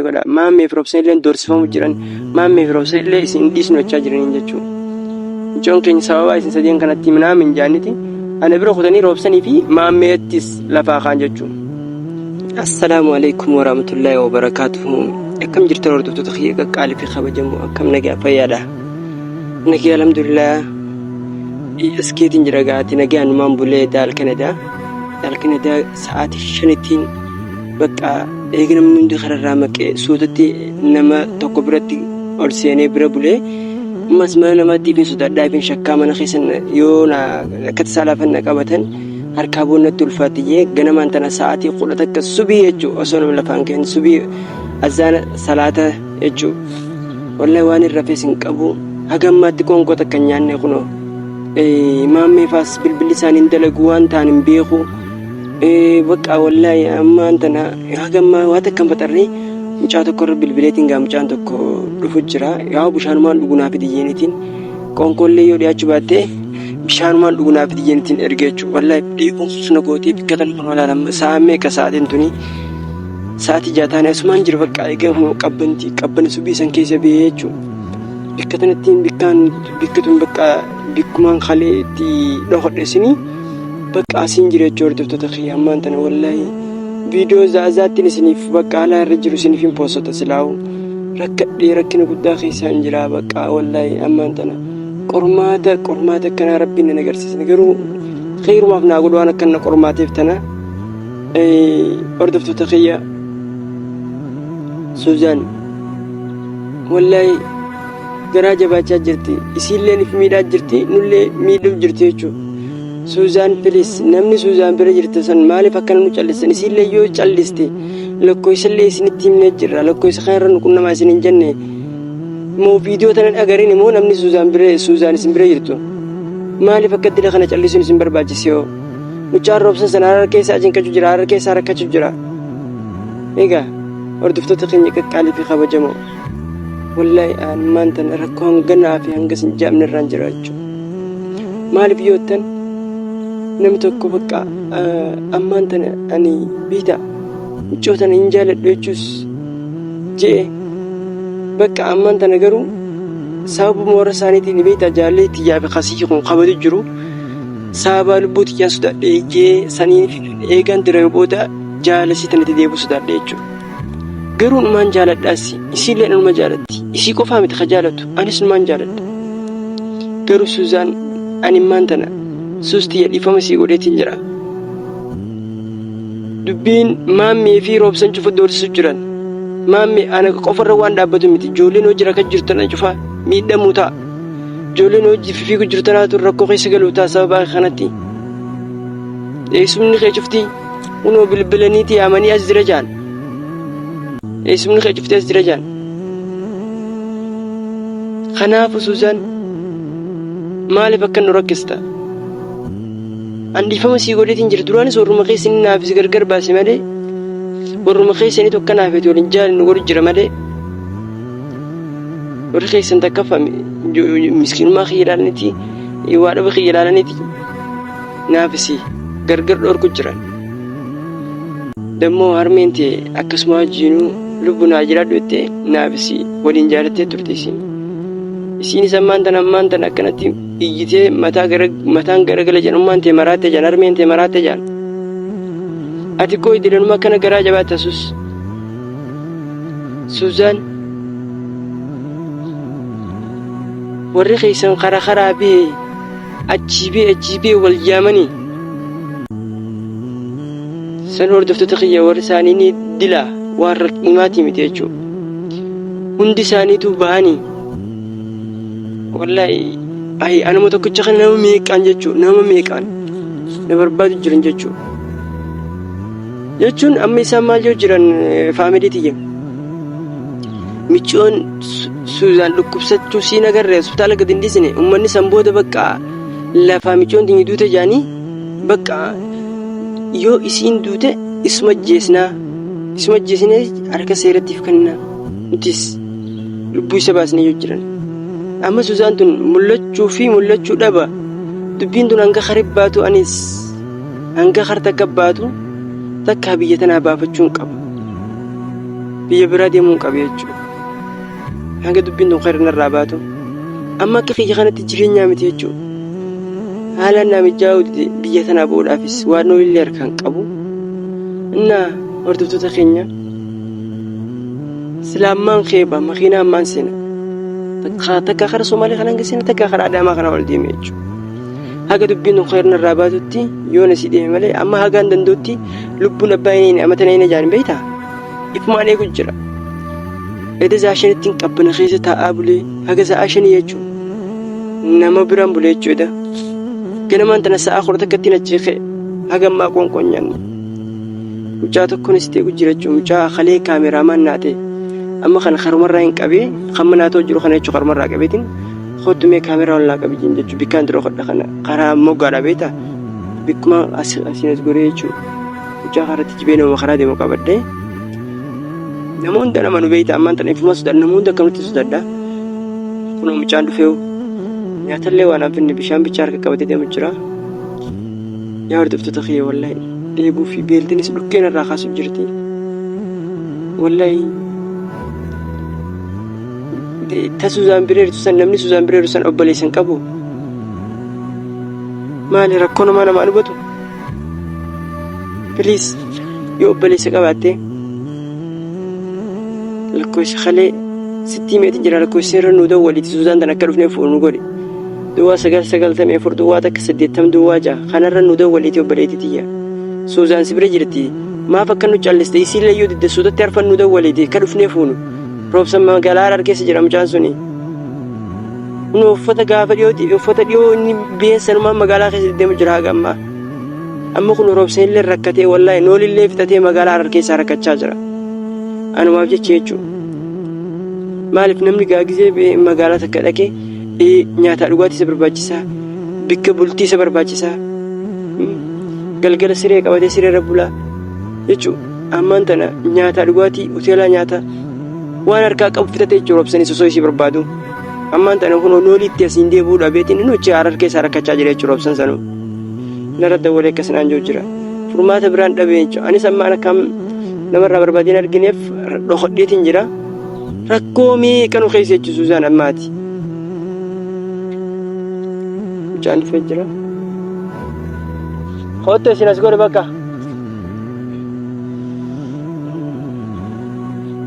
Godha. Maammee fi Roobsan illee doorsifamu jiran. Maammee fi Roobsan illee isin hin dhiisnu jechaa jiraniin jechuudha. Mucoon keenya sababaa isin sadeen kanatti minaamin jaanniti ana bira kutanii Roobsanii fi Maammeettis lafaa kaan jechuudha. Assalaamu alaikum warahmatullaahi wabarakaatuhu. Akkam jirtan hordoftoota kiyya qaqqaalii fi kabajamoo, akkam nagaa fayyaadha? Nagaa, alhamdulillah. Askeetiin jira gaati, nagaa numaan bulee daal Kanadaa. Daal Kanadaa sa'aatii 5ttiin bakka eega namni hundi kararraa maqee suutatti nama tokko biratti ol seenee bira bulee, ammas mana namaatti ifin sodaadhaa, ifin shakkaa, mana keessa yoo na akka tasaa lafa na qabatan harkaa boonnatti ulfaatti jee, ganamaan tana sa'aatii 11 subii jechuu osoo nama lafaan ka'in subii azaana salaata jechuu, wallahi waan hin rafees hin qabu. Haga ammaatti qoonqoo takka hin nyaanne. Kunoo maammee faas bilbilli isaanii hin dalagu, waan ta'an hin beeku. Bakka wallaahi ammaan tana haga ammaa waa takka hin faxarree. Mucaa tokko irra bilbileetiin gaa mucaan tokko dhufu jira, yaa bishaanumaan dhugu naa fidi jeenitiin, qoonqoollee yoo dhiyaachuu baatte bishaanumaan dhugu naa fidi jeenitiin erge jechuudha. Wallaahi dheebuun na gootee bikka tan kun walaalam. Sa'a meeqa sa'aatiin tuni? Sa'aatii 6 taane asumaan jira. Bakka egaa qabbanti qabbana subii san keessa ba'ee jechuudha. Bikka tanatti bikkaan bikka tun bakka bikkumaan kalee itti dhokodhe sinii bakka asiin jira jechuudha. Hordoftoota kiyya, ammaan tana wallaahi viidiyoo zaazaattiin isiniif bakka haala irra jiru isiniif hin poostota. Silaa'u rakkadhee rakkina guddaa keessaan jira. Bakka wallaahi ammaan tana qormaata qormaata akkanaa rabbiin nan agarsiisne, garuu kheyrumaaf naa godhu waan akkana qormaateef tana. Hordoftoota kiyya, Suuzaan wallaahi garaa jabaachaa jirti, isiilleen if miidhaa jirti, nullee miidhuuf jirti jechuudha. Suuzaan, please, namni Suuzaan bira jirte san maaliif akkana nu callisan? Isiillee yoo calliste lakkoofsallee isinitti himnee jirra, lakkoofsa kanarra nu qunnamaa isin hin jenne moo? Viidiyoo tana dhagarin immoo namni Suuzaan bira, Suuzaan isin bira jirtu, maaliif akka dila kana callisuun isin barbaachise? Yoo mucaan Roobsan sana harar keessaa cinqachuu jira, harar keessaa rakkachuu jira. Egaa hordoftoota keenya qaqqaalii fi kabajamoo, wallaahi ammaan tana rakkoo hanganaa fi hanga sin jaamne irraan jira jechuudha. Maaliif yoo jettan, namni tokko bakka ammaan tana ani biita mucoo tana hin jaaladhu jechuus je'e, bakka ammaan tana garuu sababuma warra isaaniitiin beektaa jaalallee tiyyaa fi kasii kun kabaju jiru, sababa lubbuu tiyyaan sodaadhe jee saniin eegaan dira booda jaalasii tanatti deebi'u sodaadhe jechuudha. Garuu numaan jaaladhaas, isiillee numa jaalatti. Isii qofaa miti ka jaalatu, anis numaan jaaladha. Garuu Suuzaan, ani immaan tana suus tiyya dhiifama sii godheetiin jira. Dubbiin Maammee fi Roobsan cufa doorsisu jiran. Maammee ana qofarra waan dhaabbatu miti. Ijoolleen hojii rakka jirtu tana cufa miidhamuu ta'a. Ijoolleen hojii fiigu jirtu tanaatu rakkoo keessa galuu ta'a sababa kanatti. Eessumni kee cufti kunoo bilbilaniiti yaamanii as jira jaan. Eessumni kee cufti as jira jaan. Kanaafu Suuzaan, maaliif akka nu rakkista? An dhiifama sii godheetiin jira. Duraanis warruma keessanii naafis gargar baase malee, warruma keessanii tokko naafeeti waliin jaalin nu godhu jira malee, warri keessan takkaffaa miskiinummaa kiyya ilaalaniiti, waa dhaba kiyya ilaalaniiti naafisi gargar dhorku jiran. Dammoo harmeen tee akkasuma wajjiinuu lubbu naa jiraadhu jettee naafisi waliin jaalattee turte isiin. Isiinis ammaan tana akkanatti iyyitee mataa gara mataan garagala jedhan, ummaan tee maraatte jedhan, harmeen tee maraatte jedhan. Ati koo idilanuma akkana garaa jabaatta sus. Suuzaan, warri keessan kara karaa bihee achii bihee achii bihee wal yaamanii san, hordoftoota kiyya, warri isaanii ni dila waan rakkimaatii miti jechuudha. Hundi isaaniitu bahanii, wallaahi ayi anuma tokkicha kana nama meeqaan jechuudha, nama meeqaan na barbaadu jiran jechuudha. Jechuun amma isaan maal yoo jiran, faamilii tiyya, michoon Suuzaan dhukkubsachuu siin agarre, hospitaala gadi hin dhiisne. Uummanni san booda bakka lafaa michoon tiyya duute jaanii, bakka yoo isiin duute isuma jeesnaa, isuma jeesnee harka seerattiif kennaa, nutis lubbuu isa baasnee yoo jiran. Amma Suuzaan tun mul'achuu fi mul'achuu dhaba. Dubbiin tun hanga kari baatu, anis hanga kar takka baatu takka biyya tanaa baafachuun qaba. Biyya biraa deemuun qabe jechuudha. Hanga dubbiin tun khayri narraa baatu. Amma akka kiyya kanatti jireenyaa miti jechuudha. Haalaan naa mijaa'uu dide biyya tanaa ba'uudhaafis waan illee harkaan qabu. Innaa hordoftoota keenya silaa ammaan keeba makiinaa ammaan seena. Takka kara Somaalee kanaan geessina takka kara Adaamaa kanaa ol deeme jechuudha. Haga dubbiin tun khayri narraa baatutti yoon asii deeme malee amma hagaan danda'utti lubbuun abbaa inni amata na hin ajaan beektaa? Ifumaan eegu jira. Eda sa'a shanitti hin qabbana keessa taa'aa bulee haga sa'a shanii jechuudha. Nama biraan bulee jechuudha. Ganamaan tana sa'a 11tti achii ka'e haga ammaa qoonqoon nyaanne. Mucaa tokkoon asitti eegu jira jechuudha. Mucaa kalee kaameraamaan naa ta'e. Amma kana karumarraa hin qabee kan manaa ta'u jiru kana jechuudha karumarraa qabeetiin kottu mee kaameraa ol naa qabi jeen jechuudha. Bikkaan dura hodha kana karaa moggaadha beektaa? Bikkuma asiin as goree jechuudha. Mucaa karatti jibee nama karaa deemu qabadhee. Nama hunda nama nu beekta ammaan tana ifuma sodaadha nama hunda akkamitti sodaadha. Kunoo mucaan dhufee nyaatallee waan hin finne bishaan bichaa harka qabatee deemu jira. Yaa hordoftoota kiyya wallahi dheebuu fi beeltinis dhukkeen irraa kaasuuf jirti. Wallahi ta Suzaan bireertu san namni Suzaan bireertu san obboleessa hin qabu. Maali rakkoo namaa namaan hubatu? Please yoo obboleessa qabaatte lakkoofsa kalee sitti himeeti jira lakkoofsa irra nu dawwaliiti Suzaan tan akka dhufnee fuunu godhi. Duwwaa 9 94 duwwaa 1 80 duwwaa 6 kanarra nu dawwaliiti obboleetti tiyya. Suzaan si bira jirti. Maaf akka nu calliste isiillee yoo didde suutatti arfan nu dawwaliiti akka dhufnee fuunu. Roobsan magaalaa Harar keessa jira mucaan suni. Kun uffata gaafa dhiyooti uffata dhiyoo inni biyya sanumaan magaalaa keessa deddeemu jira haga ammaa. Amma kun roobsan illee rakkatee wallaahi noolillee fixatee magaalaa Harar keessaa rakkachaa jira. Anumaaf jecha jechuudha. Maaliif namni gaagizee magaalaa takka dhaqee nyaataa dhugaatii isa barbaachisaa bikka bultii isa barbaachisaa galgala siree qabatee siree irra bulaa jechuudha. Ammaan tana nyaataa dhugaatii hoteelaa nyaataa waan harkaa qabu fitatee jechuudha roobsanis osoo isii barbaadu. Ammaan tana kun noolii itti asiin deebi'uu dhabeetiin inni hojii harar keessaa rakkachaa jira jechuudha roobsan sanuu. Narra dawwalee akkas naan jiru jira. Furmaata biraan dhabee jechuudha. Anis ammaan akkam namarraa barbaadeen argineef dhokodheetiin jira. Rakkoo meeqa nu keessa jechuudha Suuzaan ammaati. Mucaan dhufee jira. Kottu isin as godhe bakka.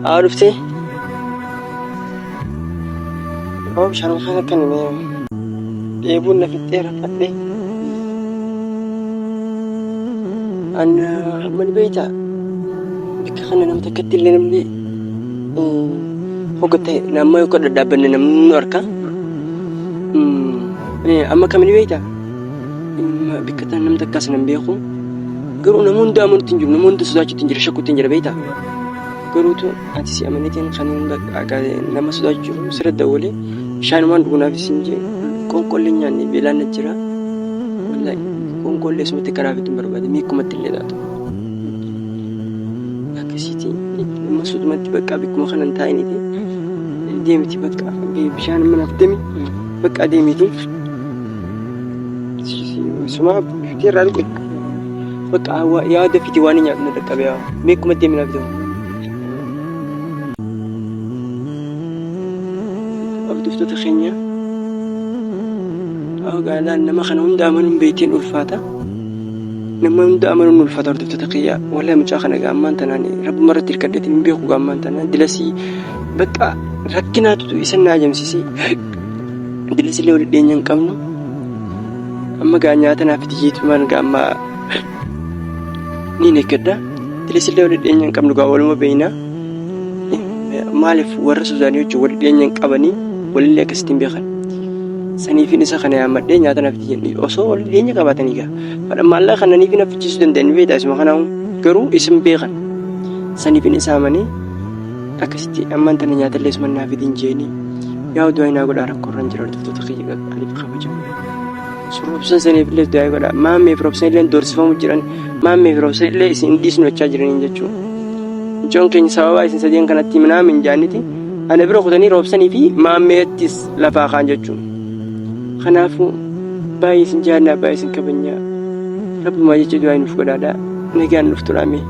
Haa dhuftee. Oo bishaan kan akka inni dheebuun na fixxee raffadhee. An mani beektaa bakka kana nama takkatti illee namni hogga ta'e nama yookaan dhadhaabbanne namni nu arka. Amma kamini beektaa bakka tana namni takkaas nan beeku. Garuu nama hunda amanutti hin jiru nama hunda sodaachutti hin jira shakkutti hin jira beektaa. Garuutu ati si amaneetiin kan bakka nama sodaachuu jiru sirra dawwalee bishaanumaan dhugunaaf isin jee qoonqollee nyaanne beelaan na jira. Wallahi qoonqollee sumatti karaa fiduun barbaade miikkumatti illee taatu. Akkasiiti amma suutumatti bakka bikkuma kanan taa'iniiti deemiti bakka bishaan manaaf deemi bakka deemiti. Suma bitee irraa dhuge bakka yaada fiti waan hin nyaadhu na dhaqqabe yaa meekkuma deemi naaf ta'u. Hordoftoota keenya gaalaan nama kana hunda amanuun beekteen ulfaata. Nama hunda amanuun ulfaata hordoftoota kiyya. Wallahi mucaa kana gaammaan tanaan rabbuma irratti hirkadheetiin hin beeku gaammaan tanaan dilasii bakka rakkinaatu isa na ajamsiisee dilasillee walitti dhiyeenya hin qabnu. Amma gaa nyaata naaf itti jeetumaan gaa amma niin eeggadha. Dilasillee walitti dhiyeenya hin qabnu gaa waluma beekna. Maaliif warra Suuzaanii wajjin walitti dhiyeenya hin qabanii walillee akkasitti hin beekan. Saniifin isa kana yaammadhee nyaata naaf itti jenni osoo walitti dhiyeenya qabaatanii gaa. Fadha maallaqa kananiifin affichiisuu danda'an ni beektaa isuma kanaa garuu isin beekan. Saniifin isa amanee akkasitti ammaan tana nyaatallee isuma naaf fidin jeeni. Yaa du'aa naa godhaa rakkoo irra jira hordoftoota kiyya qaqqaaliif kabajamu. Roobsan saniif illee du'aa godhaa. Maammee fi roobsan illee doorsifamu jiran. Maammee fi roobsan illee isin dhiisnu jechaa jiraniin jechuudha. Mucoon keenya sababaa isin sadeen kanatti minaamin jaanniti. Ana bira kutanii roobsanii fi maammeettis lafaa kaan jechuudha. Kanaafuu baay'ee isin jaallaa baay'ee isin kabajnaa. Rabbumaa jecha du'aa nuuf godhaadhaa. Nagaan nuuf turaame.